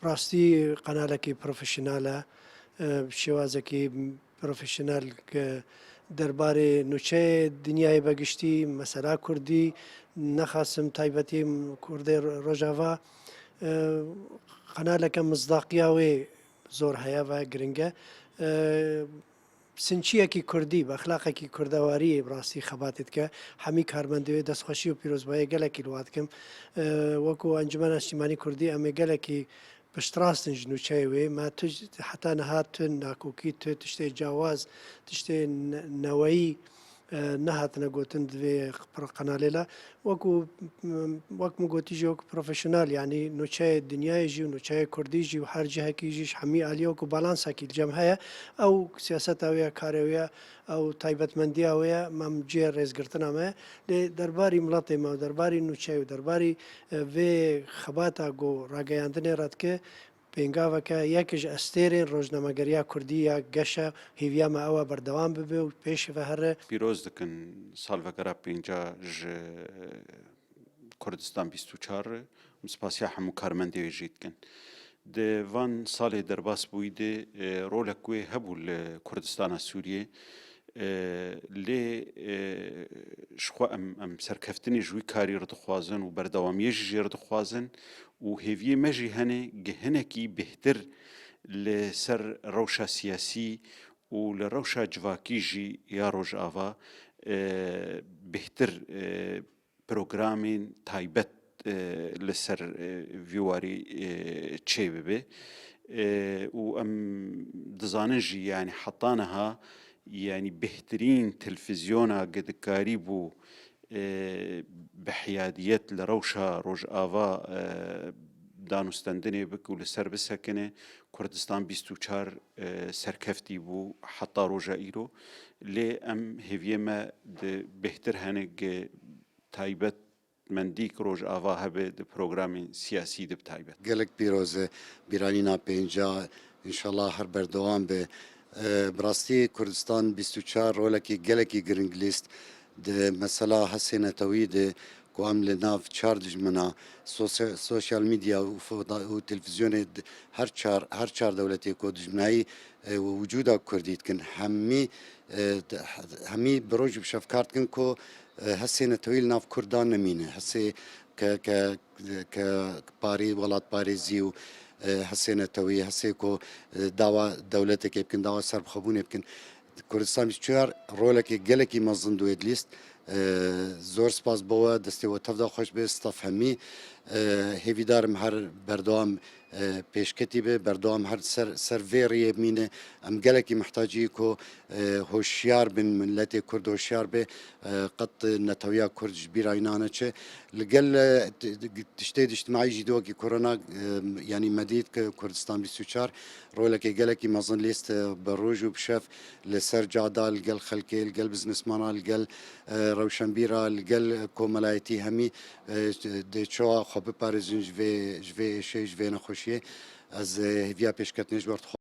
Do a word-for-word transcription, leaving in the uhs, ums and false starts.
Rastî qenalekî profesyonel e, e, bi şêwazekî profesyonel ke derbarê nûçeyê dinyayê be giştî, mesela kurdî, nexasim taybetî kurdê Rojava, e, qenaleke mizdaqiya wê zor heye ve giring e. E, sinçiyekî kurdî, bi exlaqekî kurdewariyê bi rastî xebatê dike. Hemî karmendê wê destxweşî û pîrozbayiyê gelekî li wa dikim. E, wekû Encûmena Niştîmanî Kurdî em ê gelekî piştrast in ji nûçeyê wê. Me tu heta niha tu nakokî, tu tiştê cawaz, tiştê ne-, neweyî, e, nehatine gotin di vê qenalê de. Wekû, wek min gotî jî, wekû profesyonel, yanî nûçeyê dinyayê jî û nûçeyê kurdî jî û her cihekî jî ji hemî aliyê wekû balansekî li cem heye. Ew siyaseta wê ye, karê wê ye, ew taybetmendiya wê ye, me em cihê rêzgirtina me ye. Lê derbarî miletê me û derbarî nûçeyê û derbarî, e, vê xebata ku rageyandinê re dike, pêngaveke yek ji estêrên rojnamegeriya kurdî ya geş e. Hêviya me ew e berdewam bibe û pêş ve here. Pîroz dikin salvegera pênca ji Kurdistan bîst û çar re. Em spasiya hemû karmendê wê jî dikin. Di van salê derbas bûyî de, e, rolek wê hebû li Kurdistana Sûriyê. E, lê, e, ji xwe em, em serkeftinê ji wî karî re dixwazin û berdewamiyê jî jê re dixwazin û hêviyê me jî hene gi hinekî bêhtir li ser rewşa siyasî û li rewşa civakî jî ya Rojava, e, bêhtir, e, programên taybet, e, li ser, e, vî warî, e, çêbibe. E, û em dizanin jî, yanî heta niha, yanî bêhtirîn televîzyona ku dikarîbû, e, bi hiyadiyet li rewşa Rojava, e, danûstendinê bike û li ser bisekine, Kurdistan bîst û çar, e, serkeftî bû heta roja îro. Lê em hêviyê me di bêhtir hene ku taybetmendî ku Rojava hebe di programên siyasî de bi taybet. Gelek pîroz e, bîranîna pênca, înşallah her berdewam be. E, bi rastî Kurdistan bîst û çar rolekî gelekî giring lîst di mesela hesê netewî de ku em li nav çar dijmina sosya-, sosyal medya û foda-, û televîzyonê di-, her çar, her çar dewletê ku dijminayî, e, wicûda Kurdî dikin, hemî, e, di-, hemî bi roj û bi şev kar dikin ku, e, hesê netewî li nav Kurdan nemîne. Hesê ke, ke, ke parê welatparêzî û, e, hesê netewî, hesê ku, e, dawa dewletekê bikin, dawa serbixwebûnê bikin. Kurdistan bîst û çar rolekê gelekî mezin di wê dilîst. E, zor spas bo we, destê we tev de xweş be, staf hemî. E, hêvîdar im her berdewam, e, pêşketî be, berdewam her ser, ser vê riyê bimîne. Em gelekî mihtacî ku, e, hoşyar bin, miletê Kurd hoşyar be, e, qet netewiya Kurd ji bîra înan neçe. Li gel, e, t-, t-, tiştê dîctimaî jî de wekî korona, e, yanî me dît ku Kurdistan bîst û çar rolekê gelekî mezin lîst, e, bi roj û bi şev li ser cada, li gel xelkê, li gel biznesmana, li gel, e, rewşenbîra, li gel, e, komelayetî hemî, e, dê çawa xwe biparêzin ji vê, ji vê êşê, ji vê nexweşiyê. Ez, e, hêviya pêşketinê ji we re dixwazim.